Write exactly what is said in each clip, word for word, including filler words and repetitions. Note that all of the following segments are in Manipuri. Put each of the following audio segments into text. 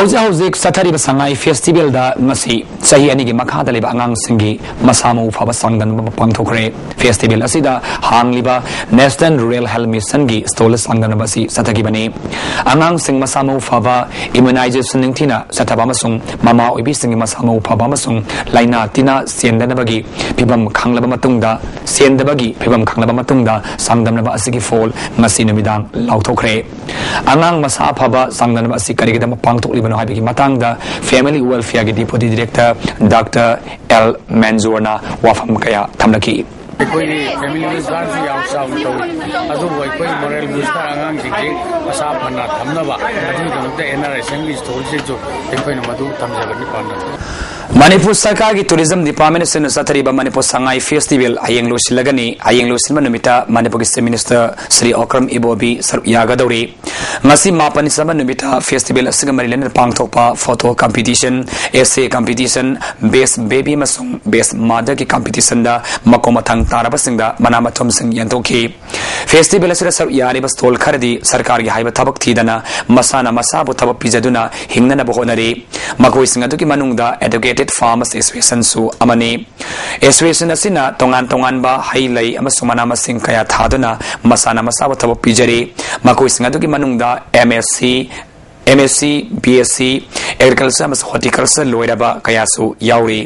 ꯍꯧꯖꯤꯛ ꯍꯧꯖꯤꯛ ꯆꯠꯊꯔꯤꯕ ꯁꯉꯥꯏ ꯐꯦꯁꯇꯤꯚꯦꯜꯗ ꯉꯁꯤ ꯆꯍꯤ ꯑꯅꯤꯒꯤ ꯃꯈꯥꯗ ꯂꯩꯕ ꯑꯉꯥꯡꯁꯤꯡꯒꯤ ꯃꯁꯥ ꯃꯎ ꯐꯕ ꯆꯥꯡꯗꯝꯅꯕ ꯄꯥꯡꯊꯣꯛꯈ꯭ꯔꯦ꯫ ꯐꯦꯁꯇꯤꯚꯦꯜ ꯑꯁꯤꯗ ꯍꯥꯡꯂꯤꯕ ꯅꯦꯁꯅꯦꯜ ꯔꯨꯔꯦꯜ ꯍꯦꯜꯊ ꯃꯤꯁꯟꯒꯤ ꯁ꯭ꯇꯣꯜꯗ ꯆꯥꯡꯗꯝꯅꯕ ꯑꯁꯤ ꯆꯠꯊꯈꯤꯕꯅꯤ꯫ ꯑꯉꯥꯡꯁꯤꯡ ꯃꯁꯥ ꯃꯎ ꯐꯕ, ꯏꯝꯌꯨꯅꯥꯏꯖꯦꯁꯟ ꯅꯤꯡꯊꯤꯅ ꯆꯠꯊꯕ ꯑꯃꯁꯨꯡ ꯃꯃꯥ ꯑꯣꯏꯕꯤꯁꯤꯡꯒꯤ ꯃꯁꯥ ꯃꯎ ꯐꯕ ꯑꯃꯁꯨꯡ ꯂꯥꯏꯅꯥ ꯇꯤꯟꯅ ꯆꯦꯟꯗꯅꯕꯒꯤ ꯐꯤꯚꯝ ꯈꯪꯂꯕ ꯃꯇꯨꯡꯗ, ꯆꯦꯟꯗꯕꯒꯤ ꯐꯤꯚꯝ ꯈꯪꯂꯕ ꯃꯇꯨꯡꯗ ꯆꯥꯡꯗꯝꯅꯕ ꯑꯁꯤꯒꯤ ꯐꯣꯜ ꯉꯁꯤ ꯅꯨꯃꯤꯗꯥꯡ ꯂꯥꯎꯊꯣꯛꯈ꯭ꯔꯦ꯫ ꯑꯉꯥꯡ ꯃꯁꯥ ꯐꯕ ꯆꯥꯡꯗꯝꯅꯕ ꯑꯁꯤ ꯀꯔꯤꯒꯤꯗꯃꯛ ꯄꯥꯡꯊꯣꯛꯂꯤꯕꯅꯣ ꯍꯥꯏꯕꯒꯤ ꯃꯇꯥꯡꯗ ꯐꯦꯃꯤꯂꯤ ꯋꯦꯜꯐꯤꯌꯔꯒꯤ ꯗꯤꯄꯨꯇꯤ ꯗꯤꯔꯦꯛꯇꯔ ꯗꯥꯛꯇꯔ ꯑꯦꯜ ꯃꯦꯟꯖꯣꯔꯅ ꯋꯥꯐꯝ ꯀꯌꯥ ꯊꯝꯂꯛꯈꯤ꯫ ꯑꯩꯈꯣꯏꯒꯤ ꯐꯦꯃꯤꯂꯤ ꯋꯦꯜꯐꯤꯌꯔꯁꯨ ꯌꯥꯝ ꯆꯥꯎꯅ ꯇꯧꯏ, ꯑꯗꯨꯕꯨ ꯑꯩꯈꯣꯏ ꯃꯣꯔꯦꯜ ꯕꯨꯁꯇ ꯑꯉꯥꯡꯁꯤꯡꯁꯤ ꯃꯁꯥ ꯐꯅ ꯊꯝꯅꯕ ꯑꯗꯨꯒꯤꯗꯃꯛꯇ ꯑꯦꯟ ꯑꯥꯔ ꯑꯦꯁ ꯑꯦꯝꯒꯤ ꯁ꯭ꯇꯣꯜꯁꯤꯁꯨ ꯑꯩꯈꯣꯏꯅ ꯃꯗꯨ ꯊꯝꯖꯕꯅꯤ ꯄꯥꯟꯗꯝ꯫ ꯃꯅꯤꯄꯨꯔ ꯁꯔꯀꯥꯔꯒꯤ ꯇꯨꯔꯤꯖꯝ ꯗꯤꯄꯥꯔꯠꯃꯦꯟ ꯑꯁꯤꯅ ꯆꯠꯊꯔꯤꯕ ꯃꯅꯤꯄꯨꯔ ꯁꯉꯥꯏ ꯐꯦꯁꯇꯤꯚꯦꯜ ꯍꯌꯦꯡ ꯂꯣꯏꯁꯤꯜꯂꯒꯅꯤ꯫ ꯍꯌꯦꯡ ꯂꯣꯏꯁꯤꯟꯕ ꯅꯨꯃꯤꯠꯇ ꯃꯅꯤꯄꯨꯔꯒꯤ ꯆꯤꯐ ꯃꯤꯅꯤꯁꯇꯔ ꯁ꯭ꯔꯤ ꯑꯣꯀ꯭ꯔꯝ ꯏꯕꯣꯕꯤ ꯁꯔꯨꯛ ꯌꯥꯒꯗꯧꯔꯤ꯫ ꯉꯁꯤ ꯃꯥꯄꯟ ꯆꯟꯕ ꯅꯨꯃꯤꯠꯇ ꯐꯦꯁꯇꯤꯚꯦꯜ ꯑꯁꯤꯒ ꯃꯔꯤ ꯂꯩꯅꯅ ꯄꯥꯡꯊꯣꯛꯄ ꯐꯣꯇꯣ ꯀꯝꯄꯤꯇꯤꯁꯟ, ꯑꯦꯁꯦ ꯀꯝꯄꯤꯇꯤꯁꯟ, ꯕꯦꯁ ꯕꯦꯕꯤ ꯑꯃꯁꯨꯡ ꯕꯦꯁ ꯃꯥꯗꯔꯒꯤ ꯀꯝꯄꯤꯇꯤꯁꯟꯗ ꯃꯀꯣꯛ ꯃꯊꯪ ꯇꯥꯔꯕꯁꯤꯡꯗ ꯃꯅꯥ ꯃꯊꯨꯝꯁꯤꯡ ꯌꯦꯟꯊꯣꯛꯈꯤ꯫ ꯐꯦꯁꯇꯤꯚꯦꯜ ꯑꯁꯤꯗ ꯁꯔꯨꯛ ꯌꯥꯔꯤꯕ ꯁ꯭ꯇꯣꯜ ꯈꯔꯗꯤ ꯁꯔꯀꯥꯔꯒꯤ ꯍꯥꯏꯕ ꯊꯕꯛ ꯊꯤꯗꯅ ꯃꯁꯥꯅ ꯃꯁꯥꯕꯨ ꯊꯕꯛ ꯄꯤꯖꯗꯨꯅ ꯍꯤꯡꯅꯅꯕ ꯍꯣꯠꯅꯔꯤ꯫ ꯃꯈꯣꯏꯁꯤꯡ ꯑꯗꯨꯒꯤ ꯃꯅꯨꯡꯗ ꯑꯦꯗꯨꯀꯦꯇꯦꯗ ꯐꯥꯔꯃꯔꯁ ꯑꯦꯁꯣꯁꯤꯌꯦꯁꯟꯁꯨ ꯑꯃꯅꯤ꯫ ꯑꯦꯁꯣꯁꯤꯌꯦꯁꯟ ꯑꯁꯤꯅ ꯇꯣꯉꯥꯟ ꯇꯣꯉꯥꯟꯕ ꯍꯩ ꯂꯩ ꯑꯃꯁꯨꯡ ꯃꯅꯥ ꯃꯁꯤꯡ ꯀꯌꯥ ꯊꯥꯗꯨꯅ ꯃꯁꯥꯅ ꯃꯁꯥꯕꯨ ꯊꯕꯛ ꯄꯤꯖꯔꯤ꯫ ꯃꯈꯣꯏꯁꯤꯡ ꯑꯗꯨꯒꯤ ꯃꯅꯨꯡꯗ M S C, M S C, B S C, agriculture ꯑꯃꯁꯨꯡ ꯍꯣꯔꯇꯤꯀꯜꯆꯔ ꯂꯣꯏꯔꯕ ꯀꯌꯥꯁꯨ ꯌꯥꯎꯔꯤ꯫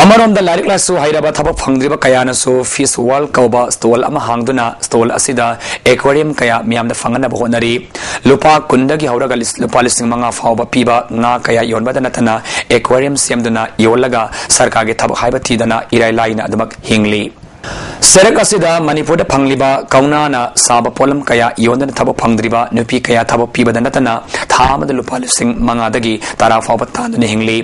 ꯑꯃꯔꯣꯝꯗ ꯂꯥꯏꯔꯤꯛ ꯂꯥꯏꯁꯨ ꯍꯩꯔꯕ ꯊꯕꯛ ꯐꯪꯗ꯭ꯔꯤꯕ ꯀꯌꯥꯅꯁꯨ ꯐꯤꯁ ꯋꯥꯔꯜ ꯀꯧꯕ ꯁ꯭ꯇꯣꯜ ꯑꯃ ꯍꯥꯡꯗꯨꯅ ꯁ꯭ꯇꯣꯜ ꯑꯁꯤꯗ ꯑꯦꯀ꯭ꯋꯥꯔꯤꯌꯝ ꯀꯌꯥ ꯃꯤꯌꯥꯝꯗ ꯐꯪꯍꯟꯅꯕ ꯍꯣꯠꯅꯔꯤ꯫ ꯂꯨꯄꯥ ꯀꯨꯟꯗꯒꯤ ꯍꯧꯔꯒ ꯂꯤꯁ-, ꯂꯨꯄꯥ ꯂꯤꯁꯤꯡ ꯃꯉꯥ ꯐꯥꯎꯕ ꯄꯤꯕ ꯉꯥ ꯀꯌꯥ ꯌꯣꯟꯕꯗ ꯅꯠꯇꯅ ꯑꯦꯀ꯭ꯋꯥꯔꯤꯌꯝ ꯁꯦꯝꯗꯨꯅ ꯌꯣꯜꯂꯒ ꯁꯔꯀꯥꯔꯒꯤ ꯊꯕꯛ ꯍꯥꯏꯕ ꯊꯤꯗꯅ ꯏꯔꯥꯏ ꯂꯥꯏꯅ ꯑꯗꯨꯃꯛ ꯍꯤꯡꯂꯤ꯫ ꯆꯩꯔꯛ ꯑꯁꯤꯗ ꯃꯅꯤꯄꯨꯔꯗ ꯐꯪꯂꯤꯕ ꯀꯧꯅꯥꯅ ꯁꯥꯕ ꯄꯣꯠꯂꯝ ꯀꯌꯥ ꯌꯣꯟꯗꯨꯅ ꯊꯕꯛ ꯐꯪꯗ꯭ꯔꯤꯕ ꯅꯨꯄꯤ ꯀꯌꯥ ꯊꯕꯛ ꯄꯤꯕꯗ ꯅꯠꯇꯅ ꯊꯥ ꯑꯃꯗ ꯂꯨꯄꯥ ꯂꯤꯁꯤꯡ ꯃꯉꯥꯗꯒꯤ ꯇꯔꯥ ꯐꯥꯎꯕ ꯇꯥꯟꯗꯨꯅ ꯍꯤꯡꯂꯤ꯫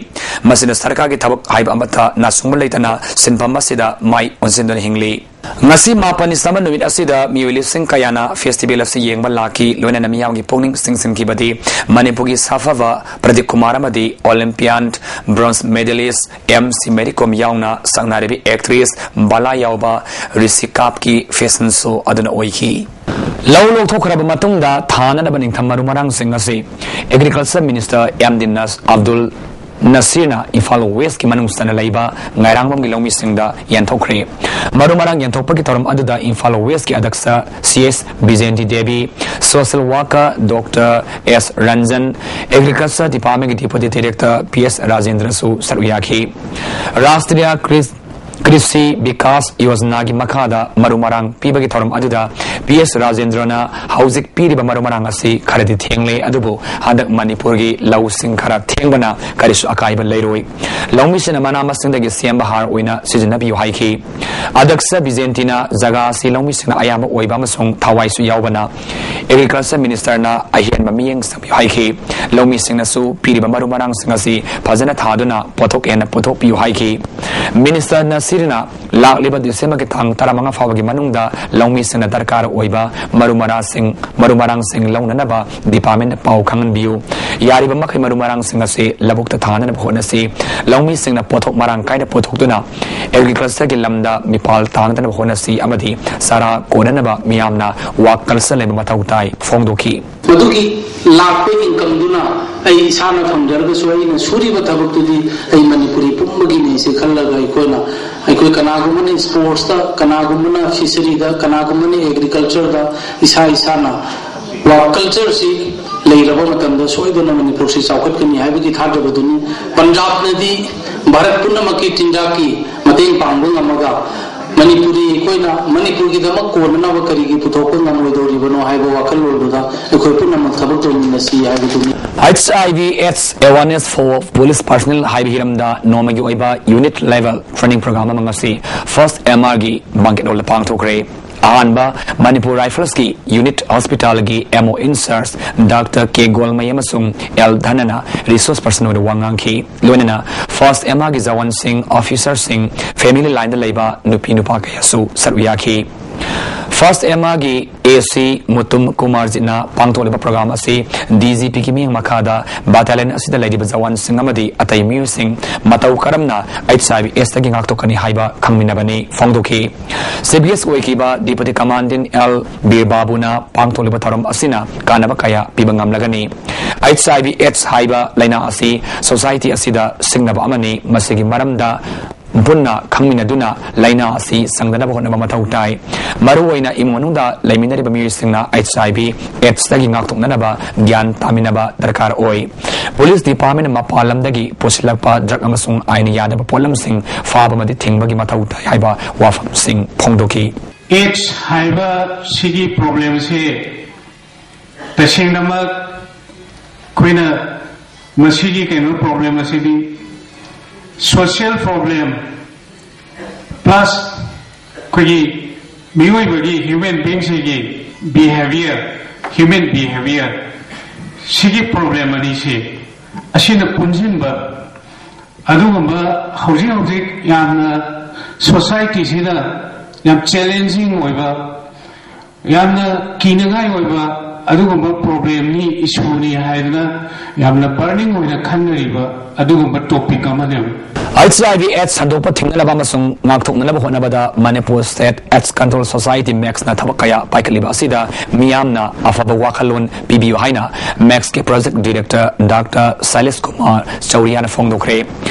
ꯃꯁꯤꯅ ꯁꯔꯀꯥꯔꯒꯤ ꯊꯕꯛ ꯍꯥꯏꯕ ꯑꯃꯠꯇ ꯅꯥꯁꯨꯡꯕ ꯂꯩꯇꯅ ꯁꯤꯟꯐꯝ ꯑꯁꯤꯗ ꯃꯥꯏ ꯑꯣꯟꯁꯤꯟꯗꯨꯅ ꯍꯤꯡꯂꯤ꯫ ꯉꯁꯤ ꯃꯥꯄꯟꯅꯤ ꯆꯟꯕ ꯅꯨꯃꯤꯠ ꯑꯁꯤꯗ ꯃꯤꯑꯣꯏ ꯂꯤꯁꯤꯡ ꯀꯌꯥꯅ ꯐꯦꯁꯇꯤꯚꯦꯜ ꯑꯁꯤ ꯌꯦꯡꯕ ꯂꯥꯛꯈꯤ꯫ ꯂꯣꯏꯅꯅ ꯃꯤꯌꯥꯝꯒꯤ ꯄꯨꯛꯅꯤꯡ ꯆꯤꯡꯁꯤꯟꯈꯤꯕꯗꯤ ꯃꯅꯤꯄꯨꯔꯒꯤ ꯁꯥꯐꯕ ꯄ꯭ꯔꯗꯤꯞ ꯀꯨꯃꯥꯔ ꯑꯃꯗꯤ ꯑꯣꯂꯤꯝꯄꯤꯌꯥꯟ bronze medallist M C Mary ꯀꯣꯝ ꯌꯥꯎꯅ ꯁꯛꯅꯥꯏꯔꯕꯤ ꯑꯦꯛꯇ꯭ꯔꯦꯁ ꯕꯥꯂꯥ ꯌꯥꯎꯕ ꯔꯤꯁꯤ ꯀꯥꯞꯀꯤ ꯐꯦꯁꯟ ꯁꯣ ꯑꯗꯨꯅ ꯑꯣꯏꯈꯤ꯫ ꯂꯧ ꯂꯣꯛꯊꯣꯛꯈ꯭ꯔꯕ ꯃꯇꯨꯡꯗ ꯊꯥꯅꯅꯕ ꯅꯤꯡꯊꯝ ꯃꯔꯨ ꯃꯔꯥꯡꯁꯤꯡ ꯑꯁꯤ ꯑꯦꯒ꯭ꯔꯤꯀꯜꯆꯔ ꯃꯤꯅꯤꯁꯇꯔ ꯑꯦꯝ ꯗꯤ ꯅꯁ ꯑꯕꯗꯨꯜ ꯅꯁꯤꯔꯅ ꯏꯝꯐꯥꯜ ꯋꯦꯁꯀꯤ ꯃꯅꯨꯡ ꯆꯟꯅ ꯂꯩꯕ ꯉꯥꯏꯔꯥꯡꯕꯝꯒꯤ ꯂꯧꯃꯤꯁꯤꯡꯗ ꯌꯦꯟꯊꯣꯛꯈ꯭ꯔꯦ꯫ ꯃꯔꯨ ꯃꯔꯥꯡ ꯌꯦꯟꯊꯣꯛꯄꯒꯤ ꯊꯧꯔꯝ ꯑꯗꯨꯗ ꯏꯝꯐꯥꯜ ꯋꯦꯁꯀꯤ ꯑꯗꯛꯁ C S Bijenti Devi, social worker doctor S Ranjan, agriculture ꯗꯤꯄꯥꯔꯠꯃꯦꯟꯒꯤ ꯗꯤꯄꯨꯇꯤ ꯗꯥꯏꯔꯦꯛꯇꯔ ꯄꯤ ꯑꯦꯁ ꯔꯥꯖꯦꯟꯗ꯭ꯔꯁꯨ ꯁꯔꯨꯛ ꯌꯥꯈꯤ꯫ ꯔꯥꯁꯇ꯭ꯔꯤꯌꯥ ꯀ꯭ꯔꯤꯁ ꯀ꯭ꯔꯤꯁꯤ ꯕꯤꯀꯥꯁ ꯌꯣꯖꯅꯥꯒꯤ ꯃꯈꯥꯗ ꯃꯔꯨ ꯃꯔꯥꯡ ꯄꯤꯕꯒꯤ ꯊꯧꯔꯝ ꯑꯗꯨꯗ ꯄꯤ ꯑꯦꯁ ꯔꯥꯖꯦꯟꯗ꯭ꯔꯅ ꯍꯧꯖꯤꯛ ꯄꯤꯔꯤꯕ ꯃꯔꯨ ꯃꯔꯥꯡ ꯑꯁꯤ ꯈꯔꯗꯤ ꯊꯦꯡꯂꯦ, ꯑꯗꯨꯕꯨ ꯍꯟꯗꯛ ꯃꯅꯤꯄꯨꯔꯒꯤ ꯂꯧꯁꯤꯡ ꯈꯔ ꯊꯦꯡꯕꯅ ꯀꯔꯤꯁꯨ ꯑꯀꯥꯏꯕ ꯂꯩꯔꯣꯏ꯫ ꯂꯧꯃꯤꯁꯤꯡꯅ ꯃꯅꯥ ꯃꯁꯤꯡꯗꯒꯤ ꯁꯦꯝꯕ ꯍꯥꯔ ꯑꯣꯏꯅ ꯁꯤꯖꯤꯟꯅꯕꯤꯌꯨ ꯍꯥꯏꯈꯤ꯫ ꯑꯗꯛꯁ ꯕꯤꯖꯦꯟꯇꯤꯅ ꯖꯒꯥ ꯑꯁꯤ ꯂꯧꯃꯤꯁꯤꯡꯅ ꯑꯌꯥꯝꯕ ꯑꯣꯏꯕ ꯑꯃꯁꯨꯡ ꯊꯋꯥꯏꯁꯨ ꯌꯥꯎꯕꯅ ꯑꯦꯒ꯭ꯔꯤꯀꯜꯆꯔ ꯃꯤꯅꯤꯁꯇꯔꯅ ꯑꯍꯦꯟꯕ ꯃꯤꯠꯌꯦꯡ ꯆꯪꯕꯤꯌꯨ ꯍꯥꯏꯈꯤ꯫ ꯂꯧꯃꯤꯁꯤꯡꯅꯁꯨ ꯄꯤꯔꯤꯕ ꯃꯔꯨ ꯃꯔꯥꯡꯁꯤꯡ ꯑꯁꯤ ꯐꯖꯅ ꯊꯥꯗꯨꯅ ꯄꯣꯠꯊꯣꯛ ꯍꯦꯟꯅ ꯄꯨꯊꯣꯛꯄꯤꯌꯨ ꯍꯥꯏꯈꯤ꯫ ꯃꯤꯅꯤꯁꯇꯔ ꯅꯁꯤꯔꯅ ꯂꯥꯛꯂꯤꯕ ꯗꯤꯁꯦꯝꯕꯔꯒꯤ ꯇꯥꯡ ꯇꯔꯥꯃꯉꯥ ꯐꯥꯎꯕꯒꯤ ꯃꯅꯨꯡꯗ ꯂꯧꯃꯤꯁꯤꯡꯅ ꯗꯔꯀꯥꯔ ꯑꯣꯏꯕ ꯃꯔꯨ ꯃꯔꯥꯁꯤꯡ, ꯃꯔꯨ ꯃꯔꯥꯡꯁꯤꯡ ꯂꯧꯅꯅꯕ ꯗꯤꯄꯥꯔꯠꯃꯦꯟꯗ ꯄꯥꯎ ꯈꯪꯍꯟꯕꯤꯌꯨ꯫ ꯌꯥꯔꯤꯕ ꯃꯈꯩ ꯃꯔꯨ ꯃꯔꯥꯡꯁꯤꯡ ꯑꯁꯤ ꯂꯧꯕꯨꯛꯇ ꯊꯥꯅꯅꯕ ꯍꯣꯠꯅꯁꯤ꯫ ꯂꯧꯃꯤꯁꯤꯡꯅ ꯄꯣꯠꯊꯣꯛ ꯃꯔꯥꯡ ꯀꯥꯏꯅ ꯄꯨꯊꯣꯛꯇꯨꯅ ꯑꯦꯒ꯭ꯔꯤꯀꯜꯆꯔꯒꯤ ꯂꯝꯗ ꯃꯤꯄꯥꯜ ꯇꯥꯡꯗꯅꯕ ꯍꯣꯠꯅꯁꯤ ꯑꯃꯗꯤ ꯆꯥꯔꯥ ꯀꯣꯟꯅꯅꯕ ꯃꯤꯌꯥꯝꯅ ꯋꯥꯈꯜ ꯆꯟ ꯂꯩꯕ ꯃꯊꯧ ꯇꯥꯏ ꯐꯣꯡꯗꯣꯛꯈꯤ꯫ ꯃꯗꯨꯒꯤ ꯂꯥꯛꯄ ꯏꯟꯀꯝꯗꯨꯅ ꯑꯩ ꯏꯁꯥꯅ ꯊꯝꯖꯔꯒꯁꯨ ꯑꯩꯅ ꯁꯨꯔꯤꯕ ꯊꯕꯛꯇꯨꯗꯤ ꯑꯩ ꯃꯅꯤꯄꯨꯔꯤ ꯄꯨꯝꯕꯒꯤꯅꯤ ꯁꯤ ꯈꯜꯂꯒ ꯑꯩꯈꯣꯏꯅ, ꯑꯩꯈꯣꯏ ꯀꯅꯥꯒꯨꯝꯕꯅ ꯁ꯭ꯄꯣꯔꯠꯁꯇ, ꯀꯅꯥꯒꯨꯝꯕꯅ ꯐꯤꯁꯔꯤꯗ, ꯀꯅꯥꯒꯨꯝꯕꯅ ꯑꯦꯒ꯭ꯔꯤꯀꯜꯆꯔꯗ ꯏꯁꯥ ꯏꯁꯥꯅ ꯋꯥꯔꯛ ꯀꯜꯆꯔꯁꯤ ꯂꯩꯔꯕ ꯃꯇꯝꯗ ꯁꯣꯏꯗꯅ ꯃꯅꯤꯄꯨꯔꯁꯤ ꯆꯥꯎꯈꯠꯀꯅꯤ ꯍꯥꯏꯕꯒꯤ ꯊꯥꯖꯕꯗꯨꯅꯤ꯫ ꯄꯟꯖꯥꯕꯅꯗꯤ ꯚꯥꯔꯠ ꯄꯨꯝꯅꯃꯛꯀꯤ ꯆꯤꯟꯖꯥꯛꯀꯤ ꯃꯇꯦꯡ ꯄꯥꯡꯕ ꯉꯝꯃꯒ ꯃꯅꯤꯄꯨꯔꯤ ꯑꯩꯈꯣꯏꯅ ꯃꯅꯤꯄꯨꯔꯒꯤꯗꯃꯛ ꯀꯣꯟꯅꯅꯕ ꯀꯔꯤꯒꯤ ꯄꯨꯊꯣꯛꯄ ꯉꯝꯂꯣꯏꯗꯧꯔꯤꯕꯅꯣ ꯍꯥꯏꯕ ꯋꯥꯈꯜꯂꯣꯟꯗꯨꯗ ꯑꯩꯈꯣꯏ ꯄꯨꯝꯅꯃꯛ ꯊꯕꯛ ꯇꯧꯃꯤꯟꯅꯁꯤ ꯍꯥꯏꯕꯗꯨꯅꯤ꯫ H I V AIDS awareness for police personnel ꯍꯥꯏꯕ ꯍꯤꯔꯝꯗ ꯅꯣꯡꯃꯒꯤ ꯑꯣꯏꯕ unit level training program ꯑꯃ ꯉꯁꯤ ꯐꯥꯔꯁ ꯑꯦꯝ ꯑꯥꯔꯒꯤ ꯕꯦꯡꯀꯦꯠ ꯍꯣꯜꯗ ꯄꯥꯡꯊꯣꯛꯈ꯭ꯔꯦ꯫ ꯑꯍꯥꯟꯕ ꯃꯅꯤꯄꯨꯔ ꯔꯥꯏꯐꯜꯁꯀꯤ ꯌꯨꯅꯤꯠ ꯍꯣꯁꯄꯤꯇꯥꯜꯒꯤ ꯑꯦꯝ ꯑꯣ ꯏꯟꯆꯥꯔꯖ ꯗꯥꯛꯇꯔ ꯀꯦ ꯒꯣꯜꯃꯩ ꯑꯃꯁꯨꯡ ꯑꯦꯜ ꯙꯅꯅ ꯔꯤꯁꯣꯔꯁ ꯄꯔꯁꯟ ꯑꯣꯏꯅ ꯋꯥ ꯉꯥꯡꯈꯤ꯫ ꯂꯣꯏꯅꯅ ꯐꯥꯔꯁ ꯑꯦꯝ ꯑꯥꯔꯒꯤ ꯖꯋꯥꯟꯁꯤꯡ, ꯑꯣꯐꯤꯁꯔꯁꯤꯡ, ꯐꯦꯃꯤꯂꯤ ꯂꯥꯏꯟꯗ ꯂꯩꯕ ꯅꯨꯄꯤ ꯅꯨꯄꯥ ꯀꯌꯥꯁꯨ ꯁꯔꯨꯛ ꯌꯥꯈꯤ꯫ ꯐꯥꯔꯁ ꯑꯦꯝ ꯑꯥꯔꯒꯤ ꯑꯦ ꯁꯤ ꯃꯨꯇꯨꯝ ꯀꯨꯃꯥꯔꯖꯤꯠꯅ ꯄꯥꯡꯊꯣꯛꯂꯤꯕ ꯄ꯭ꯔꯣꯒ꯭ꯔꯥꯝ ꯑꯁꯤ ꯗꯤ ꯖꯤ ꯄꯤꯒꯤ ꯃꯤꯠꯌꯦꯡ ꯃꯈꯥꯗ ꯕꯦꯇꯥꯂꯤꯌꯟ ꯑꯁꯤꯗ ꯂꯩꯔꯤꯕ ꯖꯋꯥꯟꯁꯤꯡ ꯑꯃꯗꯤ ꯑꯇꯩ ꯃꯤꯑꯣꯏꯁꯤꯡ ꯃꯇꯧ ꯀꯔꯝꯅ ꯑꯩꯆ ꯑꯥꯏ ꯚꯤ ꯑꯦꯗꯁꯇꯒꯤ ꯉꯥꯛꯊꯣꯛꯀꯅꯤ ꯍꯥꯏꯕ ꯈꯪꯃꯤꯟꯅꯕꯅꯤ ꯐꯣꯡꯗꯣꯛꯈꯤ꯫ ꯁꯤ ꯕꯤ ꯑꯦꯁ ꯑꯣꯏꯈꯤꯕ ꯗꯤꯄꯨꯇꯤ ꯀꯃꯥꯟꯗꯦꯟ ꯑꯦꯜ ꯕꯤꯔ ꯕꯥꯕꯨꯅ ꯄꯥꯡꯊꯣꯛꯂꯤꯕ ꯊꯧꯔꯝ ꯑꯁꯤꯅ ꯀꯥꯟꯅꯕ ꯀꯌꯥ ꯄꯤꯕ ꯉꯝꯂꯒꯅꯤ꯫ ꯑꯩꯆ ꯑꯥꯏ ꯚꯤ ꯑꯦꯗꯁ ꯍꯥꯏꯕ ꯂꯥꯏꯅꯥ ꯑꯁꯤ ꯁꯣꯁꯥꯏꯇꯤ ꯑꯁꯤꯗ ꯁꯤꯡꯅꯕ ꯑꯃꯅꯤ꯫ ꯃꯁꯤꯒꯤ ꯃꯔꯝꯗ ꯄꯨꯟꯅ ꯈꯪꯃꯤꯟꯅꯗꯨꯅ ꯂꯥꯏꯅꯥ ꯑꯁꯤ ꯁꯪꯗꯅꯕ ꯍꯣꯠꯅꯕ ꯃꯊꯧ ꯇꯥꯏ꯫ ꯃꯔꯨꯑꯣꯏꯅ ꯏꯃꯨꯡ ꯃꯅꯨꯡꯗ ꯂꯩꯃꯤꯟꯅꯔꯤꯕ ꯃꯤꯑꯣꯏꯁꯤꯡꯅ ꯑꯩꯆ ꯑꯥꯏ ꯚꯤ ꯑꯦꯗꯁꯇꯒꯤ ꯉꯥꯛꯊꯣꯛꯅꯅꯕ ꯒ꯭ꯌꯥꯟ ꯇꯥꯃꯤꯟꯅꯕ ꯗꯔꯀꯥꯔ ꯑꯣꯏ꯫ ꯄꯨꯂꯤꯁ ꯗꯤꯄꯥꯔꯠꯃꯦꯟꯅ ꯃꯄꯥꯟ ꯂꯝꯗꯒꯤ ꯄꯨꯁꯤꯜꯂꯛꯄ ꯗ꯭ꯔꯒ ꯑꯃꯁꯨꯡ ꯑꯥꯏꯟ ꯌꯥꯗꯕ ꯄꯣꯠꯂꯝꯁꯤꯡ ꯐꯥꯕ ꯑꯃꯗꯤ ꯊꯤꯡꯕꯒꯤ ꯃꯊꯧ ꯇꯥꯏ ꯍꯥꯏꯕ ꯋꯥꯐꯝꯁꯤꯡ ꯐꯣꯡꯗꯣꯛꯈꯤ꯫ ꯑꯦꯗꯁ ꯍꯥꯏꯕ ꯁꯤꯒꯤ ꯄ꯭ꯔꯣꯕ꯭ꯂꯦꯝꯁꯦ ꯇꯁꯦꯡꯅꯃꯛ ꯑꯩꯈꯣꯏꯅ ꯃꯁꯤꯒꯤ ꯀꯩꯅꯣ ꯄ꯭ꯔꯣꯕ꯭ꯂꯦꯝ ꯑꯁꯤꯗꯤ ꯁꯣꯁꯤꯌꯦꯜ ꯄ꯭ꯔꯣꯕ꯭ꯂꯦꯝ ꯄ꯭ꯂꯁ ꯑꯩꯈꯣꯏꯒꯤ ꯃꯤꯑꯣꯏꯕꯒꯤ ꯍ꯭ꯌꯨꯃꯦꯟ ꯕꯤꯡꯁꯤꯒꯤ ꯕꯤꯍꯦꯕꯤꯌꯔ, ꯍ꯭ꯌꯨꯃꯦꯟ ꯕꯤꯍꯦꯕꯤꯌꯔ ꯁꯤꯒꯤ ꯄ꯭ꯔꯣꯕ꯭ꯂꯦꯝ ꯑꯅꯤꯁꯤ ꯑꯁꯤꯅ ꯄꯨꯟꯁꯤꯟꯕ ꯑꯗꯨꯒꯨꯝꯕ ꯍꯧꯖꯤꯛ ꯍꯧꯖꯤꯛ ꯌꯥꯝꯅ ꯁꯣꯁꯥꯏꯇꯤꯁꯤꯗ ꯌꯥꯝ ꯆꯦꯂꯦꯟꯖꯤꯡ ꯑꯣꯏꯕ ꯌꯥꯝꯅ ꯀꯤꯅꯉꯥꯏ ꯑꯣꯏꯕ ꯑꯗꯨꯒꯨꯝꯕ ꯄ꯭ꯔꯣꯕ꯭ꯂꯦꯝꯅꯤ, ꯏꯁꯨꯅꯤ ꯍꯥꯏꯗꯅ ꯌꯥꯝꯅ ꯕꯔꯅꯤꯡ ꯑꯣꯏꯅ ꯈꯟꯅꯔꯤꯕ ꯑꯗꯨꯒꯨꯝꯕ ꯇꯣꯄꯤꯛ ꯑꯃꯅꯦꯕ꯫ ꯑꯩꯆ ꯑꯥꯏ ꯚꯤ ꯑꯦꯗꯁ ꯁꯟꯗꯣꯛꯄ ꯊꯤꯡꯅꯅꯕ ꯑꯃꯁꯨꯡ ꯉꯥꯛꯊꯣꯛꯅꯅꯕ ꯍꯣꯠꯅꯕꯗ Manipur state AIDS control society, ꯃꯦꯛꯁꯅ ꯊꯕꯛ ꯀꯌꯥ ꯄꯥꯏꯈꯠꯂꯤꯕ ꯑꯁꯤꯗ ꯃꯤꯌꯥꯝꯅ ꯑꯐꯕ ꯋꯥꯈꯜꯂꯣꯟ ꯄꯤꯕꯤꯌꯨ ꯍꯥꯏꯅ ꯃꯦꯛꯁꯀꯤ project director doctor Shailesh Kumar ꯆꯧꯔꯤꯌꯥꯅ ꯐꯣꯡꯗꯣꯛꯈ꯭ꯔꯦ꯫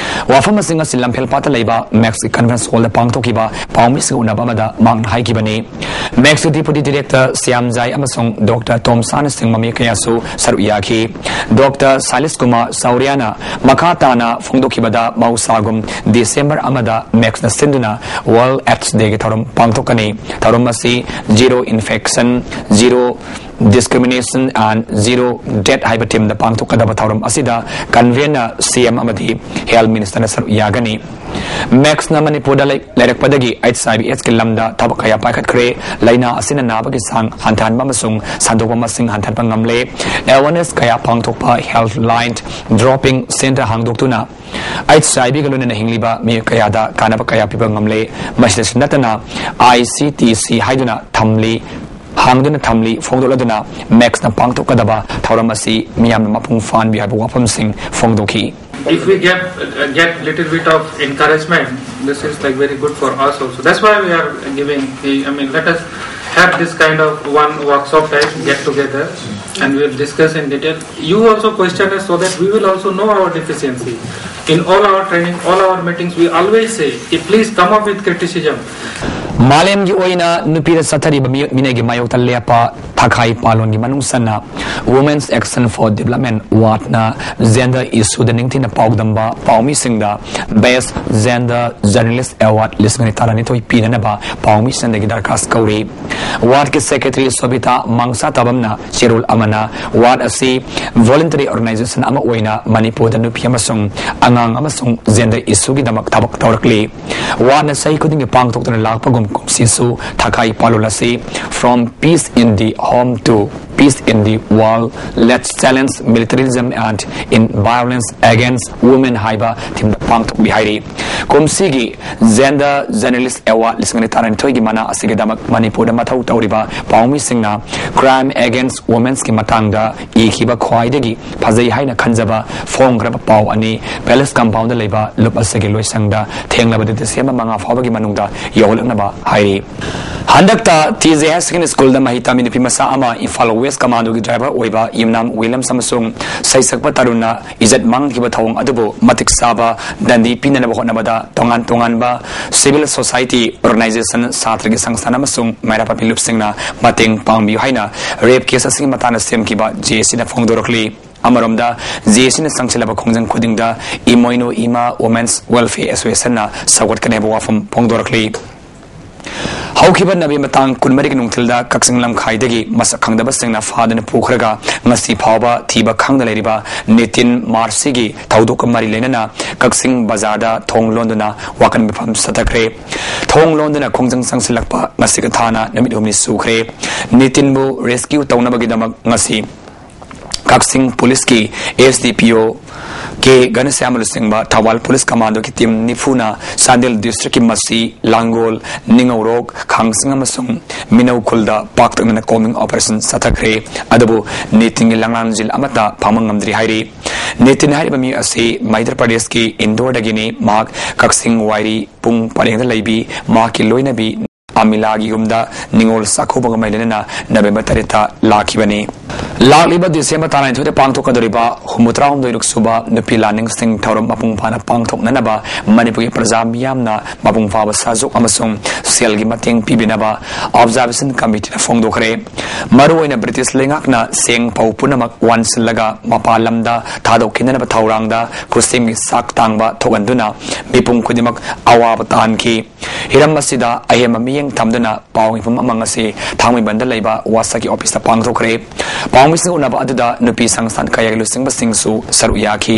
ꯋꯥꯐꯝ ꯑꯁꯤꯡ ꯑꯁꯤ ꯂꯝꯐꯦꯜꯄꯥꯠꯇ ꯂꯩꯕ ꯃꯦꯛꯁꯀꯤ ꯀꯟꯐꯔꯦꯟꯁ ꯍꯣꯜꯗ ꯄꯥꯡꯊꯣꯛꯈꯤꯕ ꯄꯥꯎꯃꯤꯁꯤꯡꯒ ꯎꯅꯕ ꯑꯃꯗ ꯃꯍꯥꯛꯅ ꯍꯥꯏꯈꯤꯕꯅꯤ꯫ ꯃꯦꯛꯁꯀꯤ ꯗꯤꯄꯨꯇꯤ ꯗꯤꯔꯦꯛꯇꯔ ꯁ꯭ꯌꯥꯝꯖꯥꯏ ꯑꯃꯁꯨꯡ ꯗꯣꯛꯇꯔ ꯇꯣꯝꯁꯥꯅꯆꯤꯡꯕ ꯃꯤ ꯀꯌꯥꯁꯨ ꯁꯔꯨꯛ ꯌꯥꯈꯤ꯫ ꯗꯣꯛꯇꯔ ꯁꯥꯏꯂꯤꯁ ꯀꯨꯃꯥꯔ ꯆꯧꯔꯤꯌꯥꯅ ꯃꯈꯥ ꯇꯥꯅ ꯐꯣꯡꯗꯣꯛꯈꯤꯕꯗ ꯃꯍꯧꯁꯥꯒꯨꯝ ꯗꯤꯁꯦꯝꯕꯔ ꯑꯃꯗ ꯃꯦꯛꯁꯅ ꯁꯤꯟꯗꯨꯅ ꯋꯥꯔꯜꯗ ꯑꯦꯗꯁ ꯗꯦꯒꯤ ꯊꯧꯔꯝ ꯄꯥꯡꯊꯣꯛꯀꯅꯤ꯫ ꯊꯧꯔꯝ ꯑꯁꯤ zero infection, zero Discrimination and Zero Death ꯍꯥꯏꯕ ꯊꯤꯝꯗ ꯄꯥꯡꯊꯣꯛꯀꯗꯕ ꯊꯧꯔꯝ ꯑꯁꯤꯗ ꯀꯟꯚꯦꯟꯅ ꯁꯤꯑꯦꯝ ꯑꯃꯗꯤ ꯍꯦꯜꯊ ꯃꯤꯅꯤꯁꯇꯔꯅ ꯁꯔꯨꯛ ꯌꯥꯒꯅꯤ꯫ ꯃꯦꯛꯁꯅ ꯃꯅꯤꯄꯨꯔꯗ ꯂꯩ- ꯂꯩꯔꯛꯄꯗꯒꯤ ꯑꯩꯆ ꯑꯥꯏ ꯚꯤ ꯑꯦꯁꯀꯤ ꯂꯝꯗ ꯊꯕꯛ ꯀꯌꯥ ꯄꯥꯏꯈꯠꯈ꯭ꯔꯦ꯫ ꯂꯥꯏꯅꯥ ꯑꯁꯤꯅ ꯅꯥꯕꯒꯤ ꯆꯥꯡ ꯍꯟꯊꯍꯟꯕ ꯑꯃꯁꯨꯡ ꯁꯟꯗꯣꯛꯄ ꯃꯁꯤꯡ ꯍꯟꯊꯍꯟꯕ ꯉꯝꯂꯦ꯫ ꯑꯦꯋꯥꯔꯅꯦꯁ ꯀꯌꯥ ꯄꯥꯡꯊꯣꯛꯄ, ꯍꯦꯜꯊ ꯂꯥꯏꯟ ꯗ꯭ꯔꯣꯞꯄꯤꯡ ꯁꯦꯟꯇꯔ ꯍꯥꯡꯗꯣꯛꯇꯨꯅ ꯑꯩꯆ ꯑꯥꯏ ꯚꯤꯒ ꯂꯣꯏꯅꯅ ꯍꯤꯡꯂꯤꯕ ꯃꯤꯑꯣꯏ ꯀꯌꯥꯗ ꯀꯥꯟꯅꯕ ꯀꯌꯥ ꯄꯤꯕ ꯉꯝꯂꯦ꯫ ꯃꯁꯤꯗꯁꯨ ꯅꯠꯇꯅ, ꯑꯥꯏ ꯁꯤ ꯇꯤ ꯁꯤ ꯍꯥꯏꯗꯨꯅ ꯊꯝꯂꯤ ꯍꯥꯡꯗꯨꯅ ꯊꯝꯂꯤ ꯐꯣꯡꯗꯣꯛꯂꯗꯨꯅ ꯃꯦꯛꯁꯅ ꯄꯥꯡꯊꯣꯛꯀꯗꯕ ꯊꯧꯔꯝ ꯑꯁꯤ ꯃꯤꯌꯥꯝꯅ ꯃꯄꯨꯡ ꯐꯥꯍꯟꯕꯤꯌꯨ ꯍꯥꯏꯕ ꯋꯥꯐꯝꯁꯤꯡ ꯐꯣꯡꯗꯣꯛꯈꯤ꯫ If we get uh, get little bit of encouragement, this is like very good for us also. That's why we are giving the, I mean, let us have this kind of one workshop type get together and we'll discuss in detail. You also question us so that we will also know our deficiency. In all our training, all our meetings, we always say, "Please come up with criticism." ꯃꯥꯂꯦꯝꯒꯤ ꯑꯣꯏꯅ ꯅꯨꯄꯤꯗ ꯆꯠꯊꯔꯤꯕ ꯃꯤꯑꯣꯠ ꯃꯤꯅꯩꯒꯤ ꯃꯥꯌꯣꯛꯇ ꯂꯦꯞꯄ ꯊꯥꯈꯥꯏ ꯄꯥꯂꯣꯟꯒꯤ ꯃꯅꯨꯡ ꯆꯟꯅ Women's Action for Development ꯋꯥꯠꯅ ꯖꯦꯟꯗꯔ ꯏꯁꯨꯗ ꯅꯤꯡꯊꯤꯅ ꯄꯥꯎꯗꯝꯕ ꯄꯥꯎꯃꯤꯁꯤꯡꯗ Best Gender Journalist Award ꯂꯤꯁꯤꯡ ꯑꯅꯤ ꯇꯔꯥꯅꯤꯊꯣꯏ ꯄꯤꯅꯅꯕ ꯄꯥꯎꯃꯤꯁꯤꯡꯗꯒꯤ ꯗꯔꯈꯥꯁ ꯀꯧꯔꯤ꯫ ꯋꯥꯔꯗꯀꯤ ꯁꯦꯀ꯭ꯔꯦꯇꯔꯤ ꯁꯣꯕꯤꯇꯥ ꯃꯪꯁꯥ ꯇꯥꯕꯝꯅ ꯆꯦꯔꯣꯜ ꯑꯃꯅ ꯋꯥꯔꯗ ꯑꯁꯤ voluntary organization ꯑꯃ ꯑꯣꯏꯅ ꯃꯅꯤꯄꯨꯔꯗ ꯅꯨꯄꯤ ꯑꯃꯁꯨꯡ ꯑꯉꯥꯡ ꯑꯃꯁꯨꯡ ꯖꯦꯟꯗꯔ ꯏꯁꯨꯒꯤꯗꯃꯛ ꯊꯕꯛ ꯇꯧꯔꯛꯂꯤ꯫ ꯋꯥꯔꯗꯅ ꯆꯍꯤ ꯈꯨꯗꯤꯡꯒꯤ ꯄꯥꯡꯊꯣꯛꯇꯨꯅ ꯂꯥꯛꯄꯒꯨꯝ ꯀꯨꯝꯁꯤꯁꯨ ꯊꯥꯈꯥꯏ ꯄꯥꯂꯣꯜ ꯑꯁꯤ From Peace in the Home to Peace in the World, Let's Challenge Militarism and in Violence Against Women ꯍꯥꯏꯕ ꯊꯤꯝꯗ ꯄꯥꯡꯊꯣꯛꯂꯤ ꯍꯥꯏꯔꯤ꯫ ꯀꯨꯝꯁꯤꯒꯤ Gender Journalist Award ꯂꯤꯁꯤꯡ ꯑꯅꯤ ꯇꯔꯥꯅꯤꯊꯣꯏꯒꯤ ꯃꯅꯥ ꯑꯁꯤꯒꯤꯗꯃꯛ ꯃꯅꯤꯄꯨꯔꯗ ꯃꯊꯧ ꯇꯧꯔꯤꯕ ꯄꯥꯎꯃꯤꯁꯤꯡꯅ Crime Against Womenꯒꯤ ꯃꯇꯥꯡꯗ ꯏꯈꯤꯕ ꯈ꯭ꯋꯥꯏꯗꯒꯤ ꯐꯖꯩ ꯍꯥꯏꯅ ꯈꯟꯖꯕ ꯐꯣꯡꯈ꯭ꯔꯕ ꯄꯥꯎ ꯑꯅꯤ Palace Compoundꯗ ꯂꯩꯕ ꯂꯨꯞ ꯑꯁꯤꯒꯤ ꯂꯣꯏꯁꯪꯗ ꯊꯦꯡꯂꯕꯗ December ꯃꯉꯥ ꯐꯥꯎꯕꯒꯤ ꯃꯅꯨꯡꯗ ꯌꯧꯍꯜꯂꯛꯅꯕ ꯍꯥꯏꯔꯤ꯫ ꯍꯟꯗꯛꯇ ꯇꯤ ꯖꯦ ꯍꯥꯌꯔ ꯁꯦꯀꯦꯟꯗꯔꯤ ꯁ꯭ꯀꯨꯜꯗ ꯃꯍꯩ ꯇꯝꯃꯤ ꯅꯨꯄꯤ ꯃꯆꯥ ꯑꯃ ꯏꯝꯐꯥꯜ ꯋꯦꯁ ꯀꯃꯥꯟꯗꯣꯒꯤ ꯗ꯭ꯔꯥꯏꯚꯔ ꯑꯣꯏꯕ ꯌꯨꯝꯅꯥꯝ ꯋꯤꯂꯤꯌꯝꯁ ꯑꯃꯁꯨꯡ ꯁꯩꯁꯛꯄ ꯇꯔꯨꯟꯅ ꯏꯖꯠ ꯃꯥꯡꯈꯤꯕ ꯊꯧꯑꯣꯡ ꯑꯗꯨꯕꯨ ꯃꯇꯤꯛ ꯆꯥꯕ ꯗꯟꯗꯤ ꯄꯤꯅꯅꯕ ꯍꯣꯠꯅꯕꯗ ꯇꯣꯉꯥꯟ ꯇꯣꯉꯥꯟꯕ civil society organization, ꯁꯥꯇ꯭ꯔꯒꯤ ꯁꯪꯁꯊꯥꯟ ꯑꯃꯁꯨꯡ ꯃꯩꯔꯥ ꯄꯥꯏꯕꯤ ꯂꯨꯞꯁꯤꯡꯅ ꯃꯇꯦꯡ ꯄꯥꯡꯕꯤꯌꯨ ꯍꯥꯏꯅ rape case ꯑꯁꯤꯒꯤ ꯃꯇꯥꯡꯗ ꯁꯦꯝꯈꯤꯕ ꯖꯦ ꯑꯦ ꯁꯤꯅ ꯐꯣꯡꯗꯣꯔꯛꯂꯤ꯫ ꯑꯃꯔꯣꯝꯗ, ꯖꯦ ꯑꯦ ꯁꯤꯅ ꯆꯪꯁꯤꯜꯂꯕ ꯈꯣꯡꯖꯪ ꯈꯨꯗꯤꯡꯗ ꯏꯃꯣꯏꯅꯨ ꯏꯃꯥ Women's Welfare Associationꯅ ꯁꯧꯒꯠꯀꯅꯤ ꯍꯥꯏꯕ ꯋꯥꯐꯝ ꯐꯣꯡꯗꯣꯔꯛꯂꯤ꯫ ꯍꯧꯈꯤꯕ ꯅꯕꯦꯝꯕꯔ ꯇꯥꯡ ꯀꯨꯟꯃꯔꯤꯒꯤ ꯅꯨꯡꯊꯤꯜꯗ ꯀꯛꯆꯤꯡ ꯂꯝꯈꯥꯏꯗꯒꯤ ꯃꯁꯛ ꯈꯪꯗꯕꯁꯤꯡꯅ ꯐꯥꯗꯨꯅ ꯄꯨꯈ꯭ꯔꯒ ꯉꯁꯤ ꯐꯥꯎꯕ ꯊꯤꯕ ꯈꯪꯗ ꯂꯩꯔꯤꯕ ꯅꯤꯇꯤꯟ ꯃꯥꯔꯁꯤꯒꯤ ꯊꯧꯗꯣꯛꯀ ꯃꯔꯤ ꯂꯩꯅꯅ ꯀꯛꯆꯤꯡ ꯕꯖꯥꯔꯗ ꯊꯣꯡ ꯂꯣꯟꯗꯨꯅ ꯋꯥꯀꯟ ꯃꯤꯐꯝ ꯆꯠꯊꯈ꯭ꯔꯦ꯫ ꯊꯣꯡ ꯂꯣꯟꯗꯨꯅ ꯈꯣꯡꯖꯪ ꯆꯪꯁꯤꯜꯂꯛꯄ ꯉꯁꯤꯒ ꯊꯥꯅ ꯅꯨꯃꯤꯠ ꯍꯨꯝꯅꯤ ꯁꯨꯈ꯭ꯔꯦ꯫ ꯅꯤꯇꯤꯟꯕꯨ ꯔꯦꯁꯀ꯭ꯌꯨ ꯇꯧꯅꯕꯒꯤꯗꯃꯛ ꯉꯁꯤ ꯀꯛꯆꯤꯡ ꯄꯨꯂꯤꯁꯀꯤ ꯑꯦꯁ ꯗꯤ ꯄꯤ ꯑꯣ ꯀꯦ ꯘꯅꯁ꯭ꯌꯥꯝ ꯂꯨꯆꯤꯡꯕ ꯊꯧꯕꯥꯜ ꯄꯨꯂꯤꯁ ꯀꯃꯥꯟꯗꯣꯒꯤ ꯇꯤꯝ ꯅꯤꯐꯨꯅ ꯆꯥꯟꯗꯦꯜ ꯗꯤꯁꯇ꯭ꯔꯤꯛꯀꯤ ꯃꯁꯤ, ꯂꯥꯡꯒꯣꯜ, ꯅꯤꯉꯧꯔꯣꯛ, ꯈꯥꯡꯁꯤꯡ ꯑꯃꯁꯨꯡ ꯃꯤꯅꯧ ꯈꯨꯜꯗ ꯄꯥꯛꯇꯛꯅꯅ ꯀꯣꯝꯕꯤꯡ ꯑꯣꯄꯔꯦꯁꯟ ꯆꯠꯊꯈ꯭ꯔꯦ꯫ ꯑꯗꯨꯕꯨ ꯅꯤꯇꯤꯟꯒꯤ ꯂꯪꯂꯥꯟꯖꯤꯜ ꯑꯃꯠꯇ ꯐꯪꯕ ꯉꯝꯗ꯭ꯔꯤ ꯍꯥꯏꯔꯤ꯫ ꯅꯤꯇꯤꯟ ꯍꯥꯏꯔꯤꯕ ꯃꯤ ꯑꯁꯤ ꯃꯙ꯭ꯌ ꯄ꯭ꯔꯗꯦꯁꯀꯤ ꯏꯟꯗꯣꯔꯗꯒꯤꯅꯤ꯫ ꯃꯍꯥꯛ ꯀꯛꯆꯤꯡ ꯋꯥꯏꯔꯤ ꯄꯨꯡ ꯄꯔꯦꯡꯗ ꯂꯩꯕꯤ ꯃꯍꯥꯛꯀꯤ ꯂꯣꯏꯅꯕꯤ ꯑꯃꯤꯂꯥꯒꯤ ꯌꯨꯝꯗ ꯅꯤꯉꯣꯜ ꯆꯥꯛꯀꯧꯕꯒ ꯃꯔꯤ ꯂꯩꯅꯅ ꯅꯕꯦꯝꯕꯔ ꯇꯔꯦꯠꯇ ꯂꯥꯛꯈꯤꯕꯅꯤ꯫ ꯂꯥꯛꯂꯤꯕ ꯗꯤꯁꯦꯝꯕꯔ ꯇꯔꯥꯅꯤꯊꯣꯏꯗ ꯄꯥꯡꯊꯣꯛꯀꯗꯧꯔꯤꯕ ꯍꯨꯝꯐꯨꯇꯔꯥꯍꯨꯝꯗꯣꯏꯔꯛ ꯁꯨꯕ ꯅꯨꯄꯤ ꯂꯥꯟ ꯅꯤꯡꯁꯤꯡ ꯊꯧꯔꯝ ꯃꯄꯨꯡ ꯐꯥꯅ ꯄꯥꯡꯊꯣꯛꯅꯅꯕ ꯃꯅꯤꯄꯨꯔꯒꯤ ꯄ꯭ꯔꯖꯥ ꯃꯤꯌꯥꯝꯅ ꯃꯄꯨꯡ ꯐꯥꯕ ꯁꯥꯖꯣꯛ ꯑꯃꯁꯨꯡ ꯁꯦꯜꯒꯤ ꯃꯇꯦꯡ ꯄꯤꯕꯤꯅꯕ ꯑꯣꯕꯖꯥꯔꯕꯦꯁꯟ ꯀꯃꯤꯇꯤꯅ ꯐꯣꯡꯗꯣꯛꯈ꯭ꯔꯦ꯫ ꯃꯔꯨꯑꯣꯏꯅ ꯕ꯭ꯔꯤꯇꯤꯁ ꯂꯩꯉꯥꯛꯅ ꯁꯦꯡ ꯐꯧ ꯄꯨꯝꯅꯃꯛ ꯋꯥꯟꯁꯤꯜꯂꯒ ꯃꯄꯥꯟ ꯂꯝꯗ ꯊꯥꯗꯣꯛꯈꯤꯅꯅꯕ ꯊꯧꯔꯥꯡꯗ ꯈꯨꯠꯁꯦꯝꯒꯤ ꯆꯥꯛ ꯇꯥꯡꯕ ꯊꯣꯛꯍꯟꯗꯨꯅ ꯃꯤꯄꯨꯝ ꯈꯨꯗꯤꯡꯃꯛ ꯑꯋꯥꯕ ꯇꯥꯍꯟꯈꯤ꯫ ꯍꯤꯔꯝ ꯑꯁꯤꯗ ꯑꯍꯦꯟꯕ ꯃꯤꯠꯌꯦꯡ ꯊꯝꯗꯨꯅ ꯄꯥꯎ ꯃꯤꯐꯝ ꯑꯃ ꯉꯁꯤ ꯊꯥꯡꯃꯩꯕꯟꯗ ꯂꯩꯕ ꯋꯥꯁꯛꯀꯤ ꯑꯣꯐꯤꯁꯇ ꯄꯥꯡꯊꯣꯛꯈ꯭ꯔꯦ꯫ ꯄꯥꯎ ꯃꯤꯁꯤꯡ ꯎꯅꯕ ꯑꯗꯨꯗ ꯅꯨꯄꯤ ꯁꯪꯁꯊꯥꯟ ꯀꯌꯥꯒꯤ ꯂꯨꯆꯤꯡꯕꯁꯤꯡꯁꯨ ꯁꯔꯨꯛ ꯌꯥꯈꯤ꯫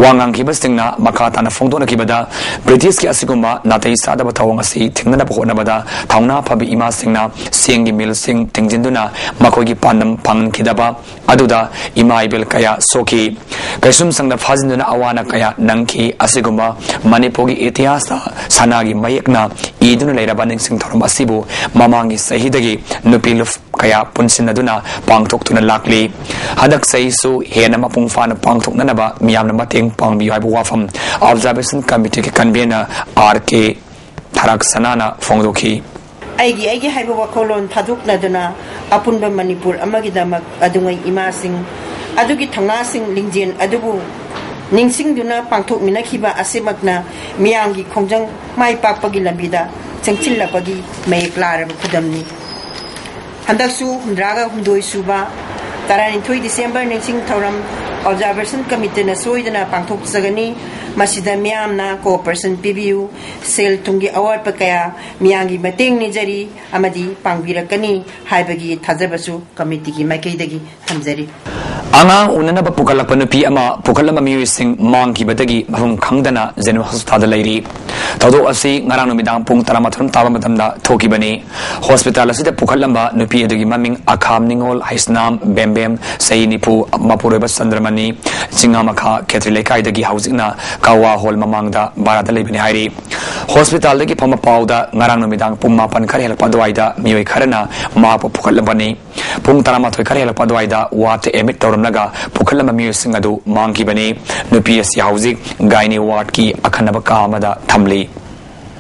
ꯋꯥ ꯉꯥꯡꯈꯤꯕꯁꯤꯡꯅ ꯃꯈꯥ ꯇꯥꯅ ꯐꯣꯡꯗꯣꯛꯅꯈꯤꯕꯗ, ꯕ꯭ꯔꯤꯇꯤꯁꯀꯤ ꯑꯁꯤꯒꯨꯝꯕ ꯅꯥꯇꯩ ꯆꯥꯗꯕ ꯊꯧꯑꯣꯡ ꯑꯁꯤ ꯊꯤꯡꯅꯅꯕ ꯍꯣꯠꯅꯕꯗ ꯊꯧꯅꯥ ꯐꯕꯤ ꯏꯃꯥꯁꯤꯡꯅ ꯆꯦꯡꯒꯤ ꯃꯤꯜꯁꯤꯡ ꯊꯤꯡꯖꯤꯟꯗꯨꯅ ꯃꯈꯣꯏꯒꯤ ꯄꯥꯟꯗꯝ ꯐꯪꯍꯟꯈꯤꯗꯕ ꯑꯗꯨꯗ ꯏꯃꯥ ꯏꯕꯦꯜ ꯀꯌꯥ ꯁꯣꯛꯈꯤ꯫ ꯀꯩꯁꯨꯝꯁꯪꯗ ꯐꯥꯖꯤꯟꯗꯨꯅ ꯑꯋꯥ ꯑꯅꯥ ꯀꯌꯥ ꯅꯪꯈꯤ꯫ ꯑꯁꯤꯒꯨꯝꯕ ꯃꯅꯤꯄꯨꯔꯒꯤ ꯏꯇꯤꯍꯥꯁꯇ ꯁꯅꯥꯒꯤ ꯃꯌꯦꯛꯅ ꯏꯗꯨꯅ ꯂꯩꯔꯕ ꯅꯤꯡꯁꯤꯡ ꯊꯧꯔꯝ ꯑꯁꯤꯕꯨ ꯃꯃꯥꯡꯒꯤ ꯆꯍꯤꯗꯒꯤ ꯅꯨꯄꯤ ꯂꯨꯞ ꯀꯌꯥ ꯄꯨꯟꯁꯤꯟꯅꯗꯨꯅ ꯄꯥꯡꯊꯣꯛꯇꯨꯅ ꯂꯥꯛꯂꯤ꯫ ꯍꯟꯗꯛ ꯆꯍꯤꯁꯨ ꯍꯦꯟꯅ ꯃꯄꯨꯡ ꯐꯥꯅ ꯄꯥꯡꯊꯣꯛꯅꯅꯕ ꯃꯤꯌꯥꯝꯅ ꯃꯇꯦꯡ ꯄꯥꯡꯕꯤꯌꯨ ꯍꯥꯏꯕ ꯋꯥꯐꯝ ꯑꯣꯕꯖꯥꯔꯕꯦꯁꯟ ꯀꯃꯤꯇꯤꯒꯤ ꯀꯟꯚꯦꯅꯔ ꯑꯥꯔ ꯀꯦ ꯊꯔꯥꯛ ꯁꯅꯥꯅ ꯐꯣꯡꯗꯣꯛꯈꯤ꯫ ꯑꯩꯒꯤ ꯑꯩꯒꯤ ꯍꯥꯏꯕ ꯋꯥꯈꯜꯂꯣꯟ ꯊꯥꯗꯣꯛꯅꯗꯨꯅ ꯑꯄꯨꯟꯕ ꯃꯅꯤꯄꯨꯔ ꯑꯃꯒꯤꯗꯃꯛ ꯑꯗꯨꯉꯩ ꯏꯃꯥꯁꯤꯡ ꯑꯗꯨꯒꯤ ꯊꯧꯅꯥꯁꯤꯡ ꯂꯤꯡꯖꯦꯜ ꯑꯗꯨꯕꯨ ꯅꯤꯡꯁꯤꯡꯗꯨꯅ ꯄꯥꯡꯊꯣꯛꯃꯤꯟꯅꯈꯤꯕ ꯑꯁꯤꯃꯛꯅ ꯃꯤꯌꯥꯝꯒꯤ ꯈꯣꯡꯖꯪ ꯃꯥꯏ ꯄꯥꯛꯄꯒꯤ ꯂꯝꯕꯤꯗ ꯆꯪꯁꯤꯜꯂꯛꯄꯒꯤ ꯃꯌꯦꯛ ꯂꯥꯔꯕ ꯈꯨꯗꯝꯅꯤ꯫ ꯍꯟꯗꯛꯁꯨ ꯍꯨꯝꯗ꯭ꯔꯥꯒ ꯍꯨꯝꯗꯣꯏ ꯁꯨꯕ, ꯇꯔꯥꯅꯤꯊꯣꯏ ꯗꯤꯁꯦꯝꯕꯔ ꯅꯤꯡꯁꯤꯡ ꯊꯧꯔꯝ ꯑꯣꯕꯖꯥꯔꯕꯦꯁꯟ ꯀꯃꯤꯇꯤꯅ ꯁꯣꯏꯗꯅ ꯄꯥꯡꯊꯣꯛꯆꯒꯅꯤ꯫ ꯃꯁꯤꯗ ꯃꯤꯌꯥꯝꯅ ꯀꯣꯑꯣꯄꯔꯦꯁꯟ ꯄꯤꯕꯤꯌꯨ꯫ ꯁꯦꯜ ꯊꯨꯝꯒꯤ ꯑꯋꯥꯠꯄ ꯀꯌꯥ ꯃꯤꯌꯥꯝꯒꯤ ꯃꯇꯦꯡ ꯅꯤꯖꯔꯤ ꯑꯃꯗꯤ ꯄꯥꯡꯕꯤꯔꯛꯀꯅꯤ ꯍꯥꯏꯕꯒꯤ ꯊꯥꯖꯕꯁꯨ ꯀꯃꯤꯇꯤꯒꯤ ꯃꯥꯏꯀꯩꯗꯒꯤ ꯊꯝꯖꯔꯤ꯫ ꯑꯉꯥꯡ ꯎꯅꯅꯕ ꯄꯨꯈꯠꯂꯛꯄ ꯅꯨꯄꯤ ꯑꯃ ꯄꯨꯈꯠꯂꯝꯕ ꯃꯤꯑꯣꯏꯁꯤꯡ ꯃꯥꯡꯈꯤꯕꯗꯒꯤ ꯃꯐꯝ ꯈꯪꯗꯅ ꯖꯦꯅꯦꯔꯦꯜ ꯍꯣꯁꯄꯤꯇꯥꯜꯗ ꯂꯩꯔꯤ꯫ ꯊꯧꯗꯣꯛ ꯑꯁꯤ ꯉꯔꯥꯡ ꯅꯨꯃꯤꯗꯥꯡ ꯄꯨꯡ ꯇꯔꯥꯃꯥꯊꯣꯏ ꯇꯥꯕ ꯃꯇꯝꯗ ꯊꯣꯛꯈꯤꯕꯅꯤ꯫ ꯍꯣꯁꯄꯤꯇꯥꯜ ꯑꯁꯤꯗ ꯄꯨꯈꯠꯂꯝꯕ ꯅꯨꯄꯤ ꯑꯗꯨꯒꯤ ꯃꯃꯤꯡ ꯑꯈꯥꯝ ꯅꯤꯉꯣꯜ ꯍꯩꯁꯅꯥꯝ ꯕꯦꯝꯕꯦꯝ, ꯆꯍꯤ ꯅꯤꯐꯨ, ꯃꯄꯨꯔꯣꯏꯕ ꯆꯟꯗ꯭ꯔꯃꯅꯤ, ꯆꯤꯡꯉꯥꯃꯈꯥ ꯈꯦꯇ꯭ꯔꯤ ꯂꯩꯀꯥꯏꯗꯒꯤ ꯍꯧꯖꯤꯛꯅ ꯀꯋꯥ ꯍꯣꯜ ꯃꯃꯥꯡꯗ ꯚꯔꯥꯗ ꯂꯩꯕꯅꯤ ꯍꯥꯏꯔꯤ꯫ ꯍꯣꯁꯄꯤꯇꯥꯜꯗꯒꯤ ꯐꯪꯕ ꯄꯥꯎꯗ ꯉꯔꯥꯡ ꯅꯨꯃꯤꯗꯥꯡ ꯄꯨꯡ ꯃꯥꯄꯟ ꯈꯔ ꯍꯦꯜꯂꯛꯄ ꯑꯗꯨꯋꯥꯏꯗ ꯃꯤꯑꯣꯏ ꯈꯔꯅ ꯃꯍꯥꯛꯄꯨ ꯄꯨꯈꯠꯂꯝꯕꯅꯤ꯫ ꯄꯨꯡ ꯇꯔꯥꯃꯥꯊꯣꯏ ꯈꯔ ꯍꯦꯜꯂꯛꯄ ꯑꯗꯨꯋꯥꯏꯗ ꯋꯥꯔꯗꯇ ꯑꯦꯗꯃꯤꯠ ꯇꯧꯔꯝꯂꯒ ꯄꯨꯈꯠꯂꯝꯕ ꯃꯤꯑꯣꯏꯁꯤꯡ ꯑꯗꯨ ꯃꯥꯡꯈꯤꯕꯅꯤ꯫ ꯅꯨꯄꯤ ꯑꯁꯤ ꯍꯧꯖꯤꯛ ꯒꯥꯏꯅꯤ ꯋꯥꯔꯗꯀꯤ ꯑꯈꯟꯅꯕ ꯀꯥ ꯑꯃꯗ ꯊꯝꯂꯤ꯫